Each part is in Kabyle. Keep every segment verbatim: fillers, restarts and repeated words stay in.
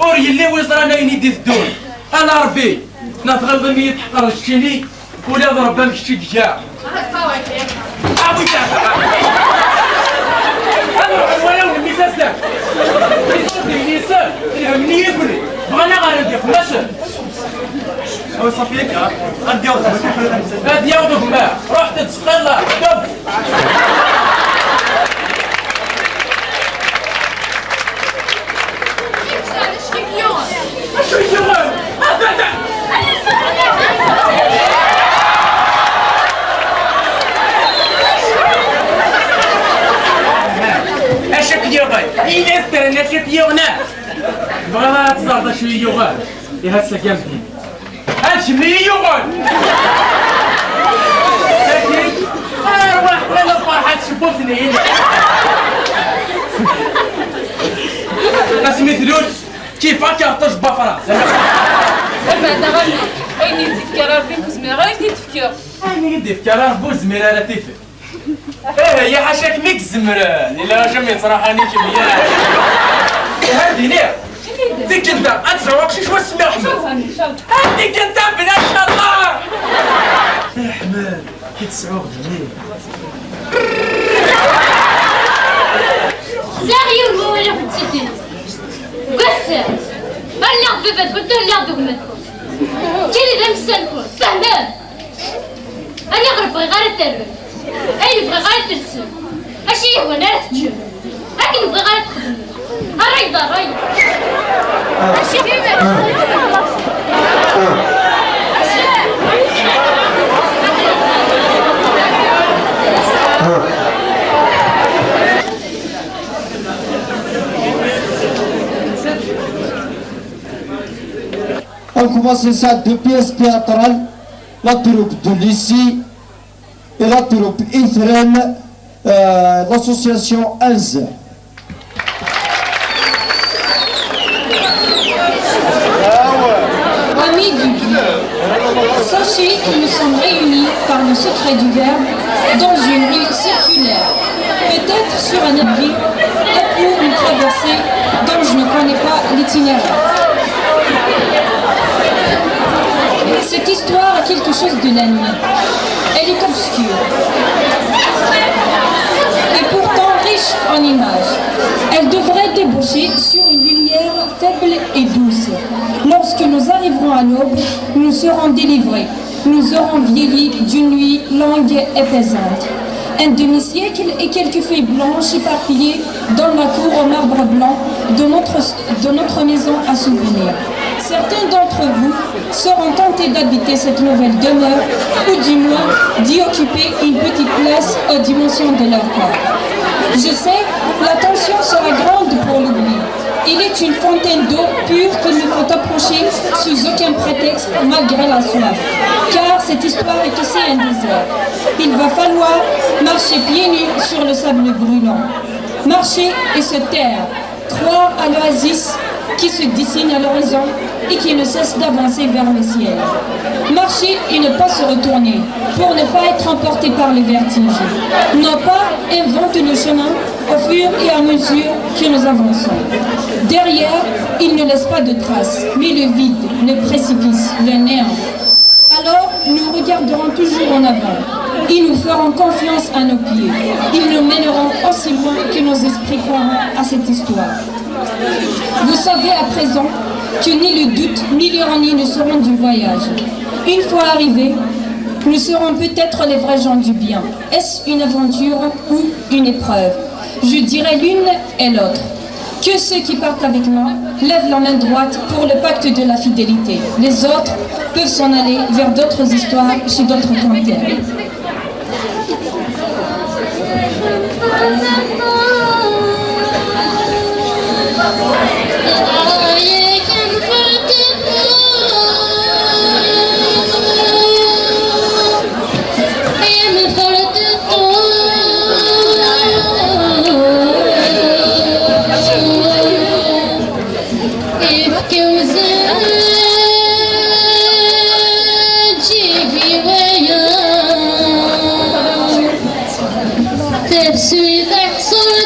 Ur yelli wi ẓran ayen i d-iteddun. Ala Ṛebbi, neɣ tɣileḍ imi yi-tḥeqreḍ keččini, ula d Ṛebbi am kečč i d-iga. Awi-d. Ad ruḥen walawen-nni s azal. Iṣudd-iyi-sen, lhemm-nni-yakni. Bɣan-aɣ ar d-ixemmasen. Awi ṣafi akka, ad d-yaweḍ gma. Ad d-yaweḍ gma. Ruḥ-d ttqilla. Acu i k-yuɣen? Acu i k-yuɣen? Ini-as-d kan acu i k-yuɣen. Bɣiɣ ad teẓreḍ acu i yi-yuɣen. Ihi ass-agi am tin. Ad kemm i yi-yuɣen. Akken, arwaḥ, wala ferḥat tcewwut-nni. Asmi tlul, kifeɣ-k ɣef ṭṭuj n wafras. Lmeɛna, ayen i d-ifka Ṛebbi, ur zmireɣ ara ad k-t-id-fkeɣ. Ayen i d-ifka Ṛebbi, ur zmireɣ ara ad t-ifkeɣ. Ih, ya ḥaca-kem i izemren, ila rajam yettṛaḥan i kemm, ya. Ih, ad d-iniɣ, tikkelt-a, ad tesɛu aqcic wass-nni Ḥmed. Ad tikkelt-a, bla ccallah. Ḥmed, ki tesɛuɣ deg-i. Xziɣ yiwen n wawal akk d-ttedden. Deg wass-a, ur lliɣ d baba-tkent, ur lliɣ d gma-tkent. Nekkini d ameksa-nkent, tfehmem? Aniɣer bɣiɣ ara terrem, ayen bɣiɣ ara telsem, acu yehwan ara teččem, akken bɣiɣ ara txedmem. Ṛṛay d ṛṛay. On commence ça deux pièces théâtrales, la troupe de lycée et la troupe Itran, euh, l'association onze. Amis du Guy, sachez que nous sommes réunis par le secret du verbe dans une rue circulaire, peut-être sur un abri, appelons une traversée dont je ne connais pas l'itinéraire. Cette histoire a quelque chose de la nuit. Elle est obscure. Et pourtant riche en images. Elle devrait déboucher sur une lumière faible et douce. Lorsque nous arriverons à l'aube, nous serons délivrés. Nous aurons vieilli d'une nuit longue et pesante. Un demi-siècle et quelques feuilles blanches éparpillées dans la cour au marbre blanc de notre, de notre maison à souvenirs. Certains d'entre vous seront tentés d'habiter cette nouvelle demeure, ou du moins d'y occuper une petite place aux dimensions de leur corps. Je sais, la tension sera grande pour l'oubli. Il est une fontaine d'eau pure qu'il ne faut approcher sous aucun prétexte malgré la soif, car cette histoire est aussi un désert. Il va falloir marcher pieds nus sur le sable brûlant. Marcher et se taire, croire à l'oasis qui se dessine à l'horizon et qui ne cesse d'avancer vers le ciel. Marcher et ne pas se retourner pour ne pas être emporté par le vertige. Nos pas inventent le chemin au fur et à mesure que nous avançons. Derrière, il ne laisse pas de traces, mais le vide, le précipice, le néant. Alors, nous regarderons toujours en avant et nous ferons confiance à nos pieds. Ils nous mèneront aussi loin que nos esprits croiront à cette histoire. Vous savez à présent que ni le doute ni l'ironie ne seront du voyage. Une fois arrivés, nous serons peut-être les vrais gens du bien. Est-ce une aventure ou une épreuve ? Je dirais l'une et l'autre. Que ceux qui partent avec moi lèvent la main droite pour le pacte de la fidélité. Les autres peuvent s'en aller vers d'autres histoires chez d'autres canteurs. Tafsut aḥṣul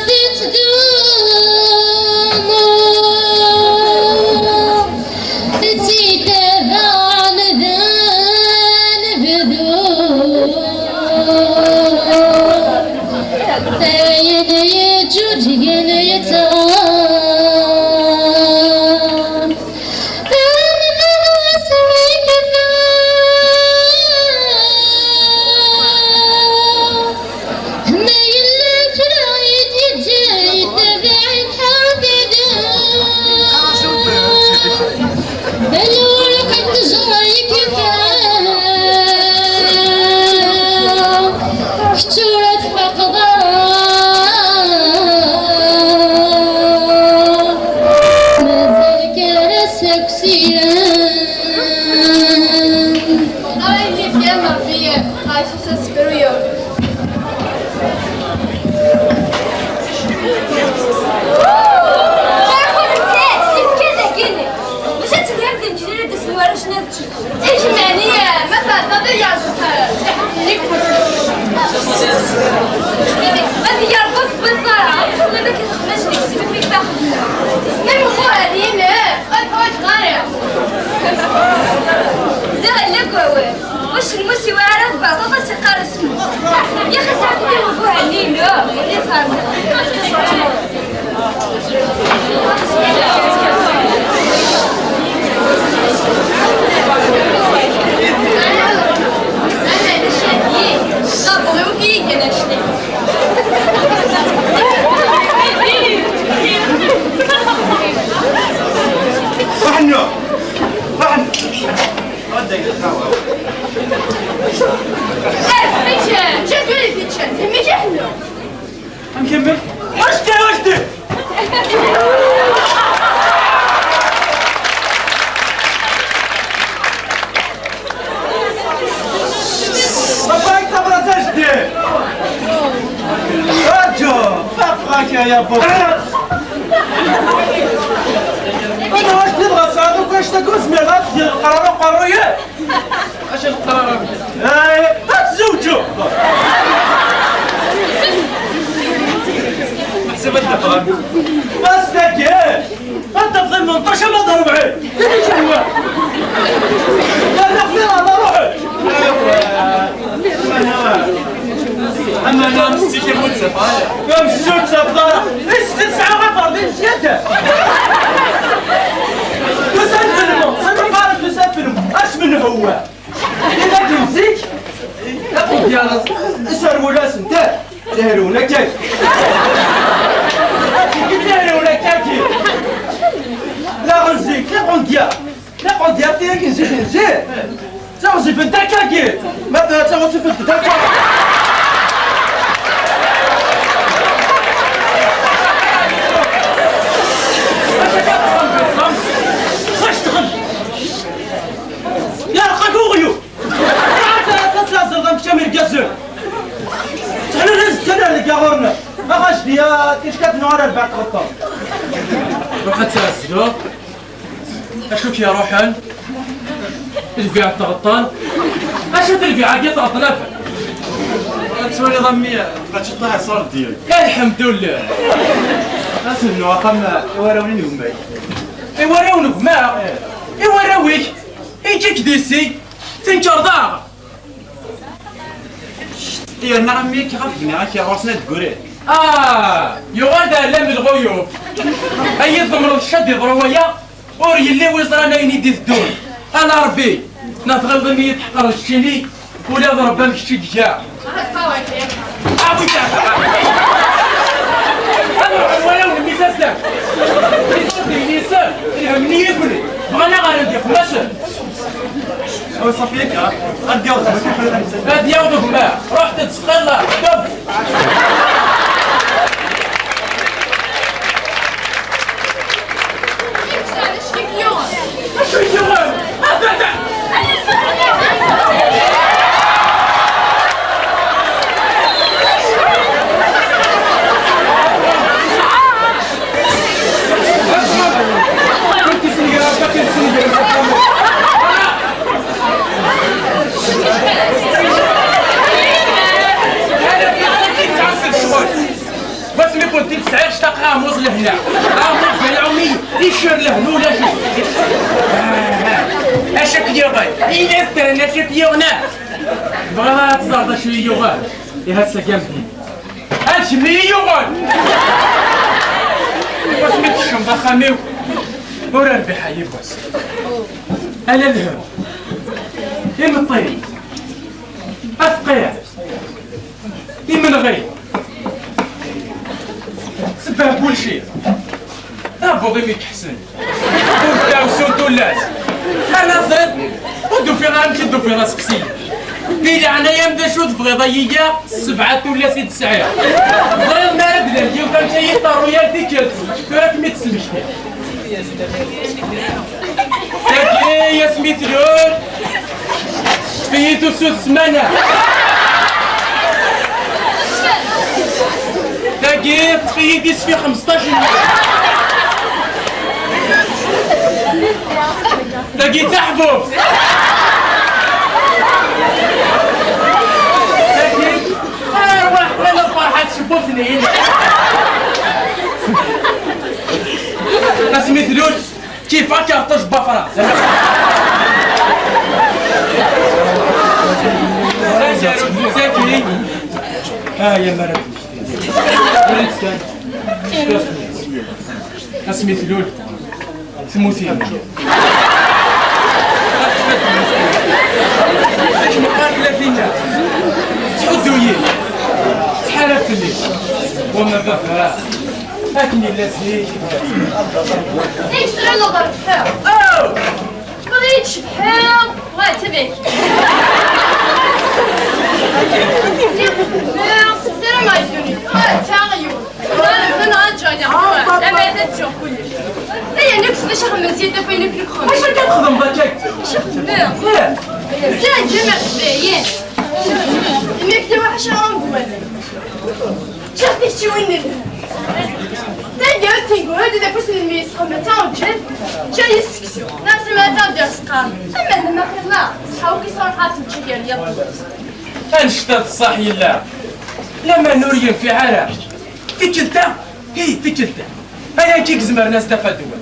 Ẓriɣ ur nekkat, s ifka dagi-nni. Maca ad tebram d imekli ara d-asen warrac-nni ad ččen. Ijmeɛni, ma tɛeddaḍ i yerẓeq, iḥemmel-ik. Ma d-yerbuḍ twiṭ ara, ma d akken xmej deg-s mi faxen. Ma muqu ar yini, ad ḥwaǧ ɣari. Ziɣ illa deg wawal. Ur s-nmusiw ara d baṭaṭa s iqqar-as mmus. Yaxi sɛeddi ubuhani-inu, ur iferneq. Ṛuḥ-nnu! Ṛuḥ-nnu! Amek amek? Acti, acti! Baba-k tabrat acti! Aǧu! Faqeɣ-ak a yabbu! Ana acti dɣa sɛiɣ akk anect-agi ur zmireɣ ad t-geɣ leqrar uqerruy-ik! Acu leqrar-am? Ay, ad tzewǧeḍ! Meḥsub ad d-afeɣ. Bas dagi! Ad tafeḍ imenṭac ama d rebɛin! Yerna xtir ala ruḥ! Ama ana am zik am ur ttafeɣ ara. Am zik ur ttafeɣ ara! Is tesɛa ɣafar din zzyada! Tusa n telmu! Sani qqaren tusa n telmu! Ass menhuwa! Ila d zik, iqudyaṛ iserwul-asen ta, lehrun akka. Zik lehrun akka-agi. Daɣen zik, liqundyaṛ, liqundyaṛ tiyagi n zik n zik, ttaɣzifent akka-agi. Ma d taɣzifent akka. Yeɛreq-ak uɣyul! Ad tlaẓeḍ am kečč am irgazen! Ttḥelal azekka-nni ar deg ɣur-neɣ! Ax ajdi-a, tickat nuɣal ar lbeɛd tɣeṭṭen. Ruḥ ad tɛezleḍ. Acu k-iruḥen? Lbiɛd tɣeṭṭen? Acu d lbiɛa-agi tɣeṭṭen a baba? Ad twaliḍ a mmi, tebɣa tceṭṭaḥ iṣur ddin. Alḥemdullah! Ad s-nebnu axxam i warraw-nni n gma-k. I warraw n gma? I warraw-ik? Ikk-ik di si, tenkeṛ daɣ! Yerna a mmi-k ɣef gniɣ-ak ɣur-sen ad ggurin. Ah! Yuɣal d ɛellam lɣuyub. Ay iḍemreḍ cca d-iḍru waya, ur yelli wi ẓran ayen i d-iteddun. Ala Rebbi, neɣ tɣileḍ imi i tḥeqreḍ keččini, ula d Rebbi am kečč i iga. Awi-d! Ad ruḥen warraw n mmi-s azdan. Iṣudd yelli-s, lhemm-nni i guli. Bɣan a ɣer-d ixemmasen. Awi ṣafi akka, ad d-yaweḍ gma. Ad d-yaweḍ gma. Ruḥ-d ttqella. Deb. Acu i k-yuɣen? Wasmi kent-id-sɛiɣ ctaqeɣ aɛmuẓ lehna. Aɛmuẓ d lɛumi icer lehna ulac. Acu k-yuɣen? Ini-as tren acu k-yuɣen. Bɣiɣ ad teẓreḍ acu i yuɣen. Iha ssagam-d. Ad kemm i yi-yuɣen! Wasmi tkecmeḍ axxam-iw, ur rbiḥ a yiwwas. Ala lhemm, imeṭṭi, afqir, imenɣi, sebba n kulci, tabuḍ imi k-ḥsen. Ur ddaɛwessu tullas. Anaẓ-d, ur d-ufiɣ ara amek i d-ufiɣ aseqsi. Di leɛnaya-m d acu tebɣiḍ a yiya, sebɛa tullas i d-sɛiɣ. Ẓriɣ mi ara d-lal yiwet amek ay iṭerru yal tikkelt, tura ad kem-id-smektiɣ. Tagi asmi tlul, teṭṭef-iyi tussu d ssmana. D Tagi, ṭṭef-iyi-d isfi xmesṭac n. Tagi d taḥbubt. Tagi, arwaḥ, wala Ferḥat, cebbubt-nni. Asmi tlul, kif akka ṭṭej bafra. Zaki. Ah, ya mara. Asmi tlul, tmuti. Akken qqaren la tinna, tḥuddu-yi, tḥarab fell-i. Wama baba, akken yella zik. Amek tɣileḍ ɣer deffir? Aw! Qrib tcebḥeḍ, wa tabak. Ssarameɣ yedduni, wa ta yiwen. Rebbi neɣ aǧǧaɣ. Ama ad ttuɣ kullec. Aya nekk s d acu xemmen zid akk ayen akk nexdem. Acu akka txedmeḍ akka? Acu xemmen? Ih. Zid ǧemmeɛ sebɛin. Imi k-iwaḥ acu ara nbwal. Ččiɣ tikciwin n lhem. Tagi ur tingura d afus n mmi-s xemmen taɣeǧǧet. Ččiɣ yis seksu. Neɣ zemreɣ ad d-ireṣqam. Ama d ma xilla, ṣṣḥa-w ki sruḥ ad tečča gar yiḍ. Annect-a d ṣṣeḥ yella. Laman ur yenfiɛ ara. Tikkelt-a, hi, tikkelt-a. Ay anki i izemren ad s-d-af ddwa.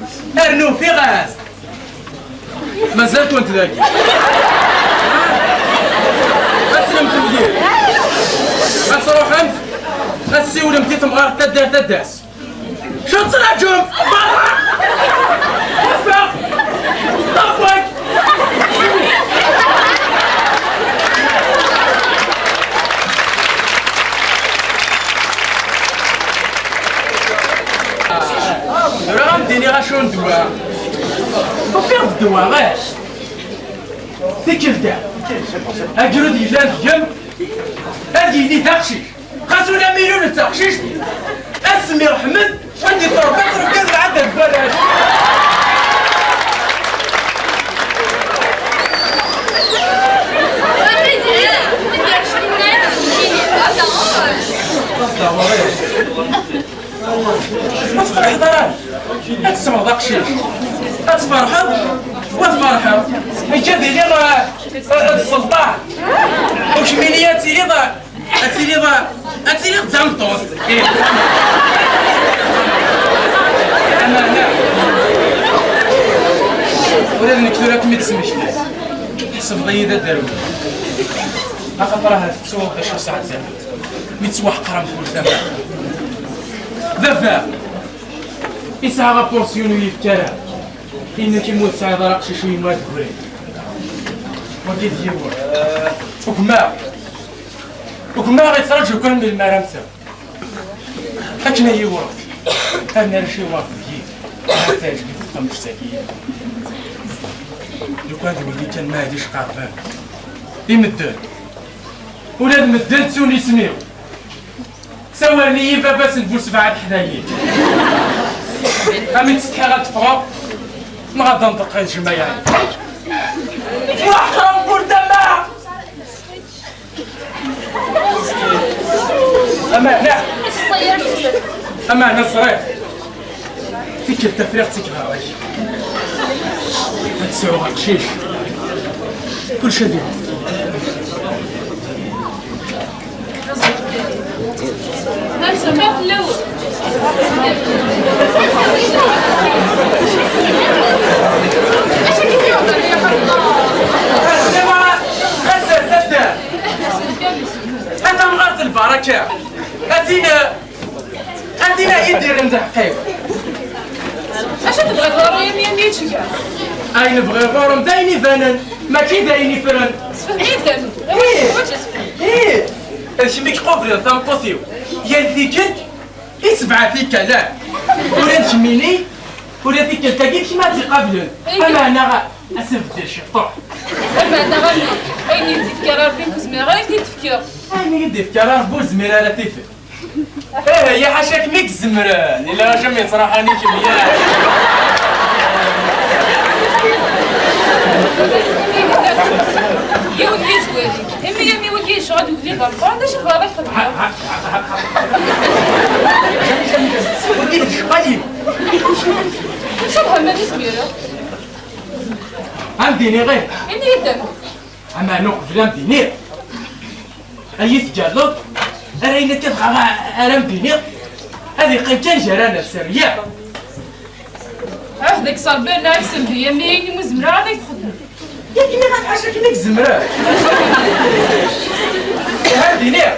Rnu fiɣ-as. Mazal-kent dagi. Ad tlemt mliḥ. Ad tṛuḥemt, ad tessiwlemt i temɣart taddart ad d-tas. Acu tettṛaǧumt? Berra! Ffeɣ! Ṭṭef-ik! Tura ad m-d-iniɣ acu n ddwa. Ufiɣ-d ddwa, eh? Tikkelt-a, agrud yellan deg-m, ad yili d aqcic. Xas ula milun d taqcict, asmi ṛeḥmen, wid yettṛebba ttṛebbi d lɛadda deg warrac. Ma tferḥeḍ ara, ad tesɛuḍ aqcic, ad tferḥeḍ, wa tferḥeḍ, nekk ad iliɣ, eh, eh, d sselṭan, u kemmini ad tiliḍ, eh, Ad tiliḍ, ad tiliḍ d tameṭṭut. Ih. Ameɛna. Ula d nekk tura ad kem-id-smektiɣ. Tḥesbeḍ-iyi d aderwi. Axaṭer ahat tettuḍ d acu sɛeddaɣ. Mi ttwaḥeqreɣ mkul tama. Baba, yesɛa apensyon ur yefki ara. Yenna-k imi ur tesɛiḍ ara aqcic u yemma ad d-grin. Wagi d yiwen. Ugmeɣ. Ugmeɣ yettraǧu kan melmi ara mmteɣ. Akken ay iwṛet. Ad nari ciwṛet deg-i. Ad teɛǧeb-it tqemmuct-agi. Lukan d wigi kan ma ɛeddic qerben. I medden. Ula d medden ttun isem-iw. Sawalen-iyi baba-s n bu sebɛa teḥdayin. Am i ttsetḥiɣ ad d-ffɣeɣ, neɣ ad d-nṭeq i tjemmayeɛ. Ttwaḥeqreɣ mkul tama! Ameɛna! Ameɛna ẓriɣ. Tikkelt-a friɣ-tt-ik ɣer-k. Ad sɛuɣ aqcic. Kullec ad iruḥ. A tamɣart lbaraka! A tin, a tin ay idiren d aḥqif! Acu tebɣiḍ ɣur-i, imi, imi yettga? Ayen bɣiɣ ɣur-m d ayen ibanen, mačči d ayen ifren. Sfehmit-d. Ih! Ih! D kemm i iqublen tameṭṭut-iw. Yal tikkelt i sebɛa tikkal, ah! Ula d kemmini, ula d tikkelt-agi d kemm ad tt-iqablen. Ameɛna, asebded ciṭuḥ. Ameɛna, ayen i d-ifka Rebbi, ur zmireɣ ara ad k-t-id-fkeɣ. Ayen i d-ifka Rebbi, ur zmireɣ ara ad t-id-fkeɣ. Ih, ya ḥaca kemm i izemren, ila acu mi yettruḥan i kemm, ya. Yiwen yizwar-ik, imi, imi wagi Tecɣel deg ubrid ɣer lqern, d acu tebɣiḍ ad k-xedmeɣ? Ur d-tecɣal-im. Acu tebɣam ad izmireɣ? Ad m-d-iniɣ ih. Ini-d. Ameɛna uqbel ad m-d-iniɣ, ad iyi-tǧerdeḍ, ara ayen akka dɣa ara m-d-iniɣ, ad iqqim kan gar-aneɣ, sirya. Ɛuhd-ak s Ṛebbi, rniɣ-ak s Nnbi, am ayen umi zemreɣ ad ak-xedmeɣ. Yak nniɣ-am ḥaca akken i k-zemreɣ. Ihi ad d-iniɣ,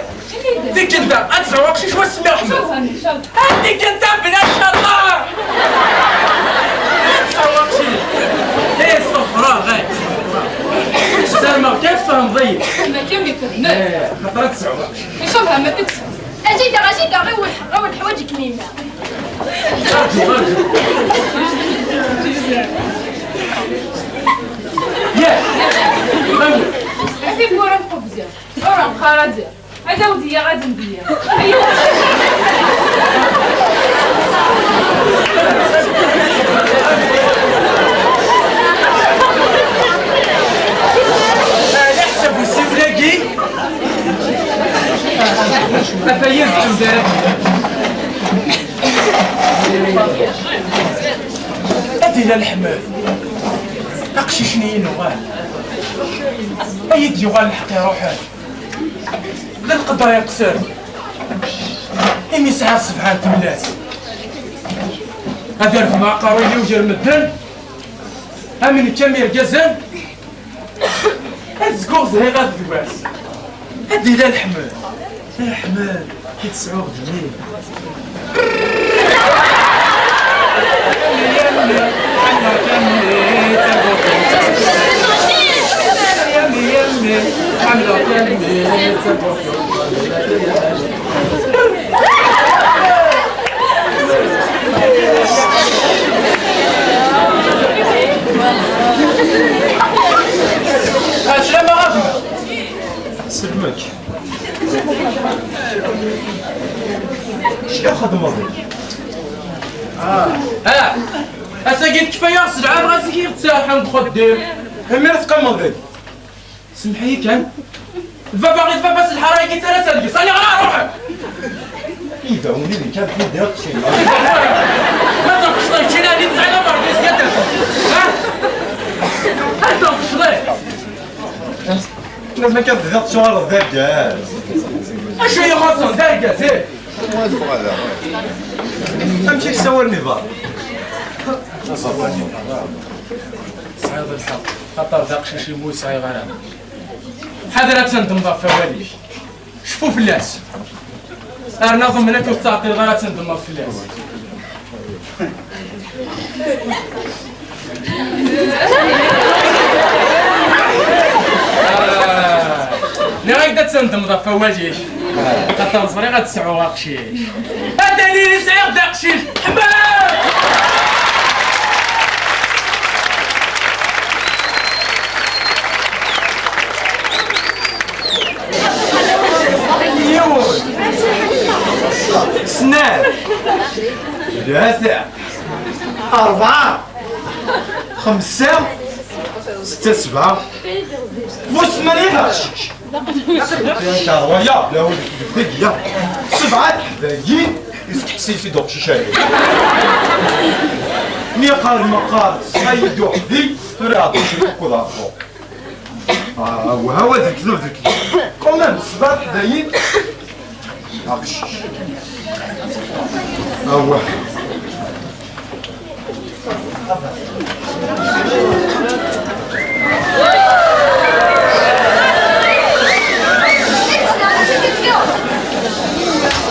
tikkelt-a ad tesɛu aqcic wass-nni Ḥmed. Incallah, incallah. Ad tikkelt-a bla ncallah. Ad tesɛu aqcic. Eh, stexfreɣ, eh, stexfreɣ. Ssarameɣ kan tfehmeḍ-iyi. Nekk mi fehmeɣ. Eh, xaṭer ad tesɛu aqcic. Incallah ma t-id-tesɛu. Aǧidaɣ, aǧidaɣ, ɣiwel, ɣiwel, ḥwaǧ-ikem yemma. Arǧu, arǧu. Yah! Ɣiwel. A tiwwura n tqebzi. Ur qqar ad, ad awen-d-yyaɣ ad m-d-yyaɣ. Ɛla ḥsab usiwel-agi. Ata yeztem dara. Ad ila leḥmed. Aqcic-nni inuɣal. Ay d-yuɣal lḥeqq iruḥen. D lqedra yeqsen. Imi sɛiɣ sebɛa n tullas. Ad irfeɣ aqerruy-iw gar medden. Am nekk am irgazen. Ad zguɣ zhiɣ ad d wass. Ad ila leḥmed. Leḥmed i tesɛuɣ d mmi. Ɛeslama a gma. Selmek. Acu xedmeḍ? Ah. Ah. Ass-agi tekfa-yaɣ sselɛa, dɣa zik i ɣ-d-serrḥen deg uxeddim. Imir teqqimeḍ deg? Semmeḥ-iyi kan. Baba, ɣid baba s lḥara-agi ttara-s ad yesani ɣer ruḥ. Ibawen-nni kan tudert cima. Ma taqecḍay kina ni tesɛiḍ aberḍis yadda. Ha? Anta taqecḍay? Nafna kan tebdiḍ tuɣaleḍ d argaz. Acu i ɣaṣen d argaz, eh? Amek i k-ssawalen iḍ-a? Tesɛiḍ lḥeqq, xaṭer d aqcic-im ur sɛiɣ ara. Ḥader ad tendmeḍ ɣef wawal-ik. Cfu fell-as. Rnu ḍemmen-ak ur tettɛeṭṭileḍ ara ad tendmeḍ fell-as. Ah, nniɣ-ak-d ad tendmeḍ ɣef wawal-ik. Xaṭer ẓriɣ ad tesɛuḍ aqcic. Atan-ini sɛiɣ-d aqcic. Ḥmed! Yiwen. Snan. Tlata. Rebɛa. Xemsa. Setta, sebɛa. Bu ssmani ɣer cic. Anta rwaya, la ولد بدقية. سبعة تحبايين. يستحسن في دوق شيشان. مي قال ما قال، سيد وحدي، راه دوق شي كوكو دارفو. آه، وهو ذيك ذو ذيك. كمان سبعة تحبايين. ها هو.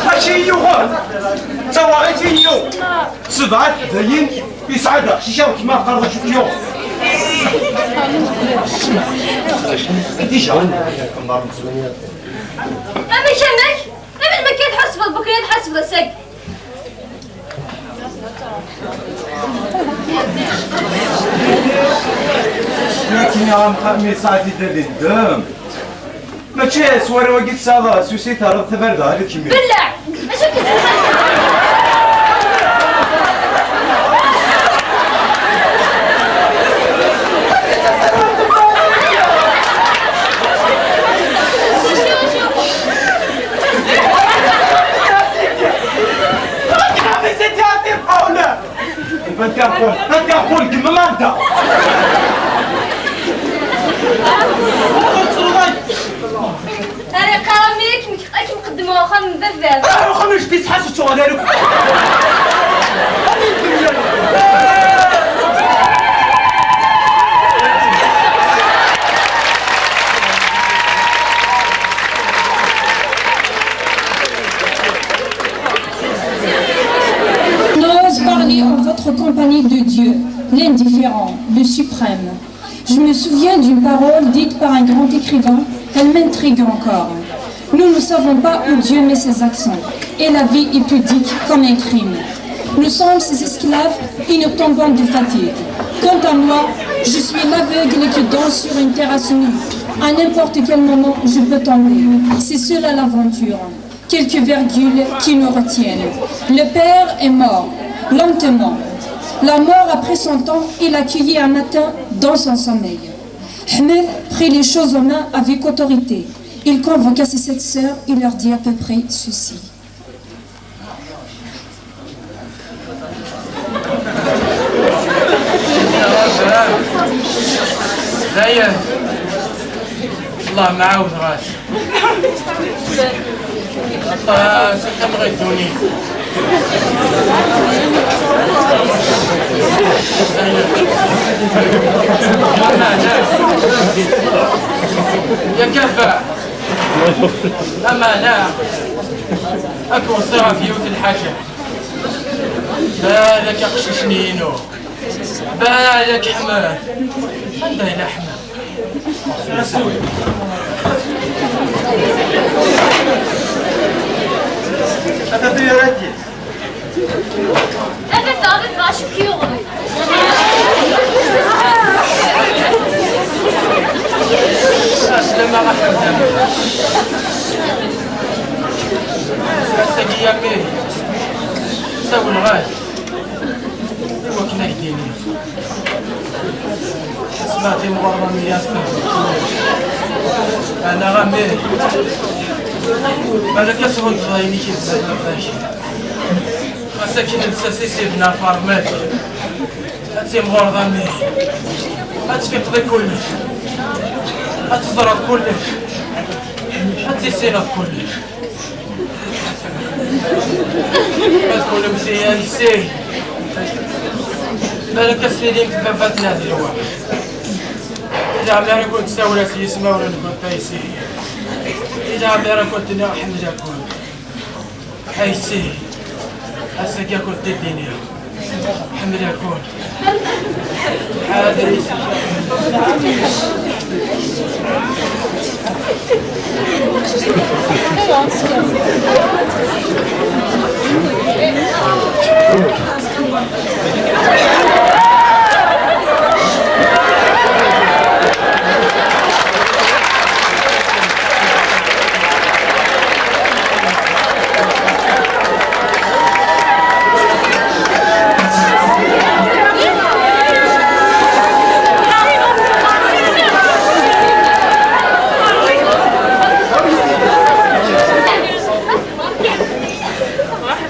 هادشي يوغل. تواغيتي يو. سبعة داين يسعد شيشة كيما قرر شوف يوم. ديجا. أما كمك؟ Amek ma kan tḥasbeḍ bukri ad tḥasbeḍ ass-agi? Lakin ya mqami saɛti da di ddem. Mačči s warraw-agi tesɛiḍ susi terriḍ tabarda ala kemmi. Belleɛ! Acu k-iselḥan? Interpol, Interpol, kemmel anda! Ara qqareɣ mi akken, akken qeddmeɣ axxam n baba. Ruḥ uxxam n jeddi-s, ḥaca tuɣal ara. N'ose parler en votre compagnie de Dieu, l'indifférent, le suprême. Je me souviens d'une parole dite par un grand écrivain, elle m'intrigue encore. Nous ne savons pas où Dieu met ses accents, et la vie est pudique comme un crime. Nous sommes ses esclaves, innocents de fatigue. Quant à moi, je suis l'aveugle qui danse sur une terrasse nue. À n'importe quel moment, je peux tomber. C'est cela l'aventure. Quelques virgules qui nous retiennent. Le père est mort, lentement. La mort a pris son temps et l'a accueilli un matin dans son sommeil. Ahmed prit les choses en main avec autorité. Il convoqua ses sept sœurs et leur dit à peu près ceci. Dayen. Allah mɛawed ɣas. Aṭas akka mɣi ddunit. Dayen. Yak a baba. Ameɛna, ad k-weṣṣiɣ ɣef yiwet n lḥaǧa. Balak aqcic-nni-inu. Balak Ḥmed. Anda yella Ḥmed? Ata tuyarati. Ata taɣaṭ acu k-yuɣen? Aslama ɣef uxeddam. Ass-agi a mmi, sawleɣ-ak i wakken ad k-d-iniɣ. Asma timɣurḍa-nni a tfehmeḍ kullec. Ɛni a mmi, balak ad tɣunzeḍ ayen i k-yebdan ɣef waki. Xas akken lsas i s-yebna ɣef ṛṛmel, ad timɣureḍ a mmi, ad tfiqeḍ i kullec, ad teẓreḍ kullec, ad tissineḍ kullec. Ma tkunemt a yessi, balak ad s-tinimt baba-tneɣ di lweqt. I leɛmer i kent-ssawleɣ s yismawen-nkent a yessi, i leɛmer i kent-nniɣ ḥemmleɣ-kent. Ay si, ass-agi ad kent-id-iniɣ ḥemmleɣ-kent. Ḥader i s-,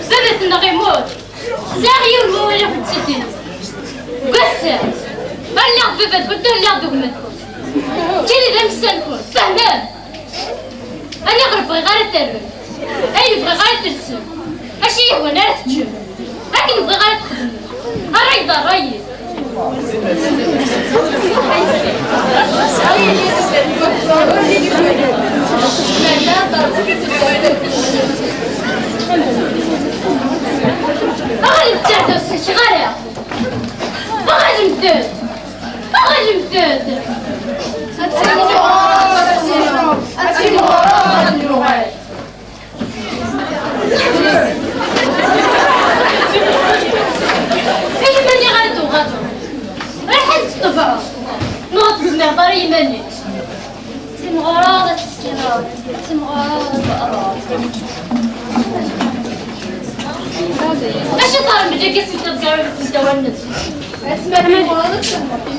Baba-tneɣ immut. Sɛiɣ yiwen n wawal akent-id-iniɣ. Deg wass-a, ur lliɣ d baba-tkent, ur lliɣ d gma-tkent. Nekkini d ameksa-nkent, tfehmem? Aniɣer bɣiɣ ara terrem, ayen bɣiɣ ara telsem, acu i yehwan ara teččem, akken bɣiɣ ara txedmem. Ṛṛay d ṛṛay-is. Aɣ-d-ttɛeddaw s ccɣara. Aɣ-d-mmtet. Aɣ-d-mmtet. Ad timɣureḍ, ad timɣureḍ, ad nuɣal. Iman-iw ara d-uɣaleḍ. Ruḥ ad teṭṭebɛeḍ. Neɣ ur tezmireḍ ara iman-ik. Timɣureḍ ad teskineḍ. Timɣureḍ ad teqreḍ. Acu taṛ mebla akka s-tedgareḍ ddaw-nnes? Asma timɣureḍ ad temmteḍ.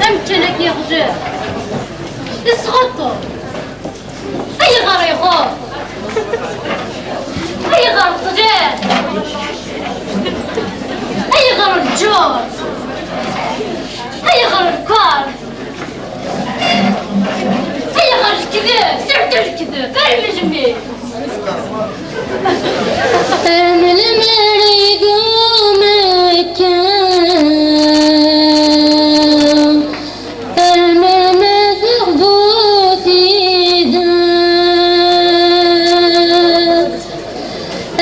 Amkan-agi yeɣli, yesɣuṭṭu. Ayɣer iɣuṛ? Ayɣer ṭṭlal? Ayɣer lǧuṛ? Ayɣer lkeṛh? Ayɣer lekdeb? Terna lekdeb ar melmi? Ar melmi ara igum akka? Ar melmi ara teɣbu tidak?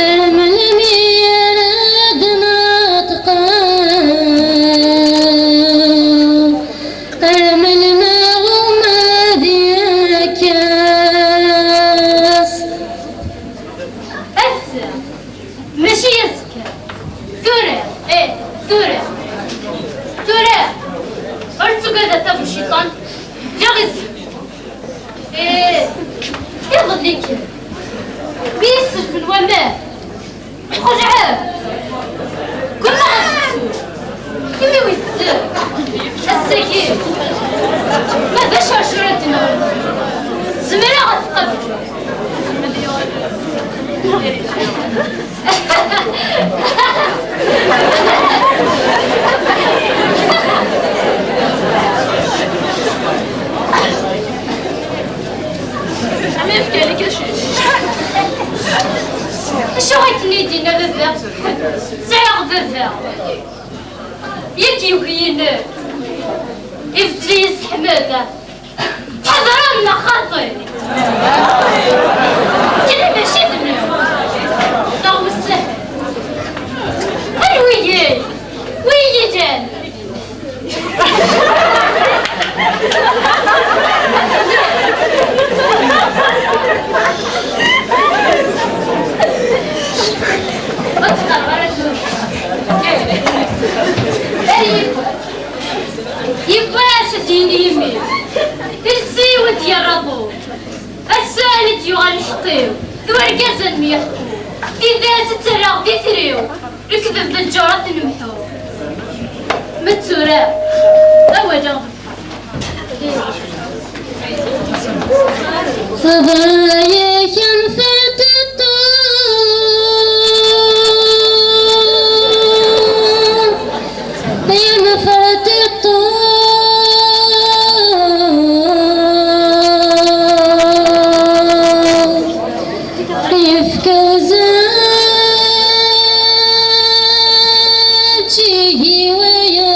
Ar melmi ara d-neṭqeɣ? Ar melmi ara d-yekkes? Ass-a, mačči azekka. Tura, eh, tura. Tura, ur ttagad a tabuciṭant. Ǧǧiɣ izi. Eh, iḍelli kan, mi yi-sselfen waman, xelɛeɣ. Ggummaɣ ad ttu. Imi-w itedder. Ass-agi, ma d acu acu ara d-nɛum, zemreɣ ad t-qableɣ. Acu akken i d-yenna baba? Sɛiɣ baba. Yak yugi-yi-nni, ibeddel-iyi s Ḥmed. Ḥader a mma xaṭi. Kra mačči d mmi. Neɣ wessah. Anwi-yi? Wi yi-ilan? Ur ttqerrib ara tura. Ay, yewwi-as ad d-yini yimi. Iles-iw ad d-yerr aḍu. Ass-a i d-yuɣal lḥeqq-iw, d wergaz ad myeḥku. Tidak ad tt-rreɣ d itri-w, lekdeb d lǧuṛ ad ten-mḥu. Ma d tura, awal-iw d Teḍra-yak am ferṭeṭṭu, am ferṭeṭṭu. Yefka uzal ttigi waya.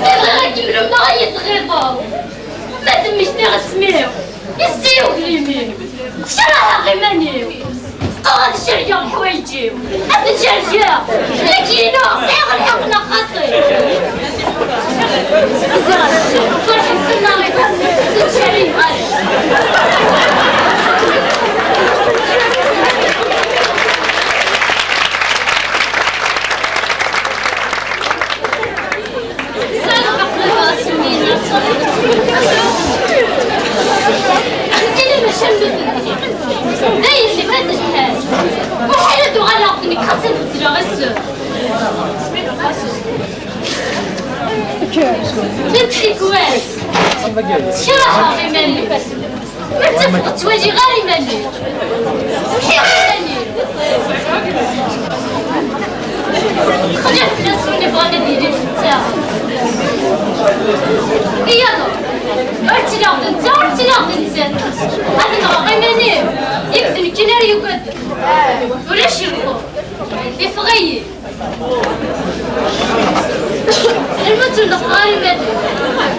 Bɣiɣ ad kemmleɣ ma ay tɣiḍeḍ. Ma d mmektiɣ asmi-w, yezzi uglim-iw. Kerheɣ iman-iw. Qqareɣ ad cergeɣ leḥwayeǧ-iw. Ad t-cergeɣ. Yak-inu, sɛiɣ lḥeqq neɣ xaṭi? Ferḥet fell-aɣ, ur ttcerrig ara. Dayen ifat lḥal. Muḥal ad uɣaleɣ d nekk xas ad beddleɣ isem. D tikwal. Skerheɣ iman-iw. Ma ttafeɣ ur ttwaliɣ ara iman-iw. Mḥiɣ iman-iw. Xliɣ fell-as win ibɣan ad yili d netta. Iyaḍ, ur ttiliɣ d netta, ur ttiliɣ d nettat. Ad nɣeɣ iman-iw. Yak d nekkini ara yugaden. Ulac iɣeṭṭu. Iffeɣ-iyi. Lmut ur neqqar iman-nneɣ,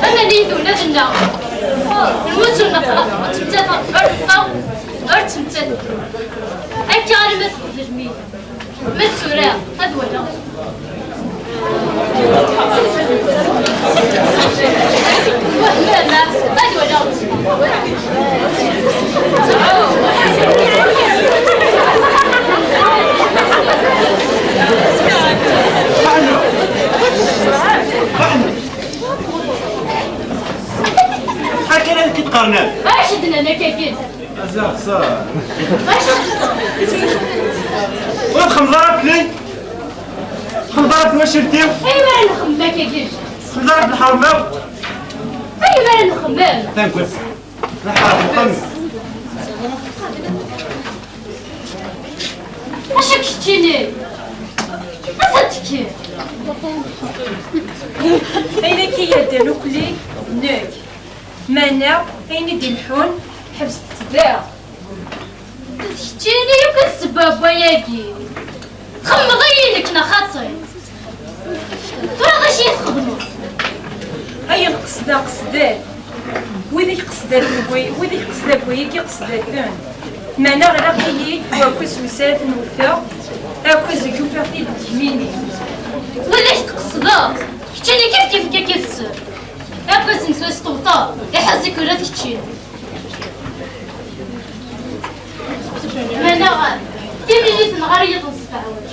aman-iyi d ula d nneɣ. Lmut ur neqleq, ur ttmettat, ur neqleq, ur ttmettat. Akka arma teqbel mi. Ma d tura, ad walaɣ. Ad walaɣ. Akken ad k-id-qarnen. Acu d-nnan akka-agi? Azar, xsara. Acu d-nnan? Ur txemmdeḍ ara fell-i? Txemmdeḍ ara f twacult-iw? Aywa ara nxemmem akka-agi? Txemmdeḍ ara f lḥerma-w? Aywa ara nxemmem? Tankut. Lḥerma, xemmem. Acu keččini? Ata tekki. Ayen akka yaddan ukli, nekk. Meɛna ayen i d-ileḥḥun, ḥebset da. D keččini akk d ssebba n wayagi. Txemmeḍ-iyi nekk neɣ xaṭi? Tura d acu i txedmeḍ? Ayen qesdeɣ qesden. Wid i k-qesden deg way-, wid i k-qesden deg wayagi qesden-ten. Meɛna ɣlaq-iyi-d wakk asewser ad ten-wteɣ, akked deg ufiɣ-t-id deg yimi-nni. Wid i k-tqesdeḍ, keččini kif kif akka kif-sen. Akked n twes tewteḍ, iḥeẓ-ik ula d keččini. Meɛna, timlilit neɣ ara yiḍen s teɛwaǧ.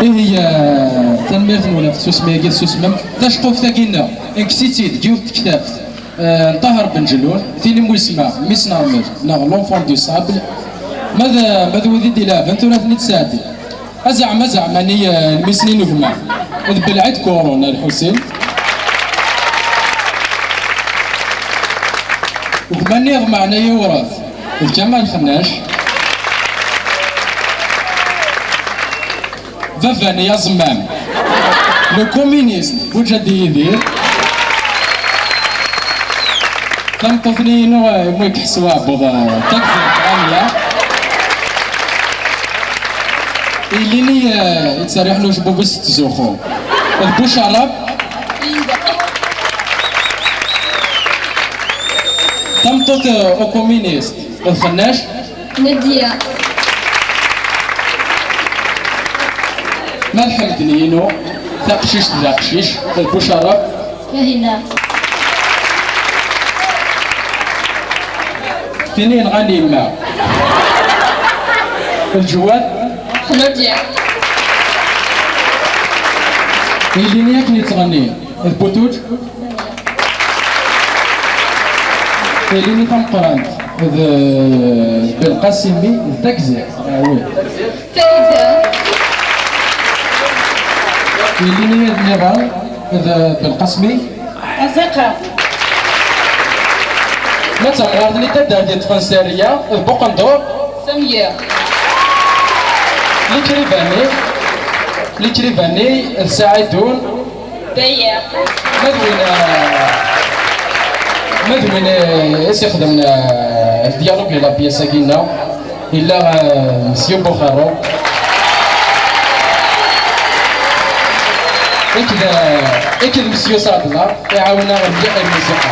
Ihi, eh, tanemmirt-nwen ɣef tsusmi-agi, tsusmem. Taceqquft-agi-nneɣ, kkes-itt-id deg yiwet tektabt, eh, n Ṭaher Benǧellun, tili n wisemma Miss Nermel, neɣ L'Enfant du Sable. Ma d, ma d wid i d-ileɛben, tura ad ten-id-sɛeddi. Azeɛma, azeɛma-nni, eh, n mmi-s-nni n gma d Belɛid Kurun Lḥusin. Gma-nni iḍemɛen ay awrat d Kamal Xennac. Baba-nni aẓemmam, le communiste Buǧadi Yidir. Tameṭṭut-nni inu, eh, mu iḥess waɛebbuḍ, eh, d tagzirt Rania. Ilini, eh, yettserriḥen ucebbub-is tettzuxxu. D Bucarab. Tameṭṭut, eh, ukumyunist d Xennac. Nadia. Ma d Ḥemd-nni inu, taqcict d aqcic, d Bucarab. Kahina. Tin yenɣan yemma. Lǧewwad. Xludya. Ilini akken yettɣenni d Butuǧ. Ilini tameqqrant d Belqasimi d Takzi. Ah, oui. Fayda. Ilini ad nniḍen d Belqasmi. Aziqa. Ma d tamɣart-nni taddart yeṭṭfen Sariya d Buqendur. Samya. Likribani. Likribani d Saɛidun. Daya. Ma d win, ma d win, eh, i s-ixedmen, eh, dialogue la pièce-agi-nneɣ. Yella, eh, Monsieur Buxarro. Akked, eh, akked Monsieur Saɛdullah, iɛawen-aɣ mliḥ i lmusiqa.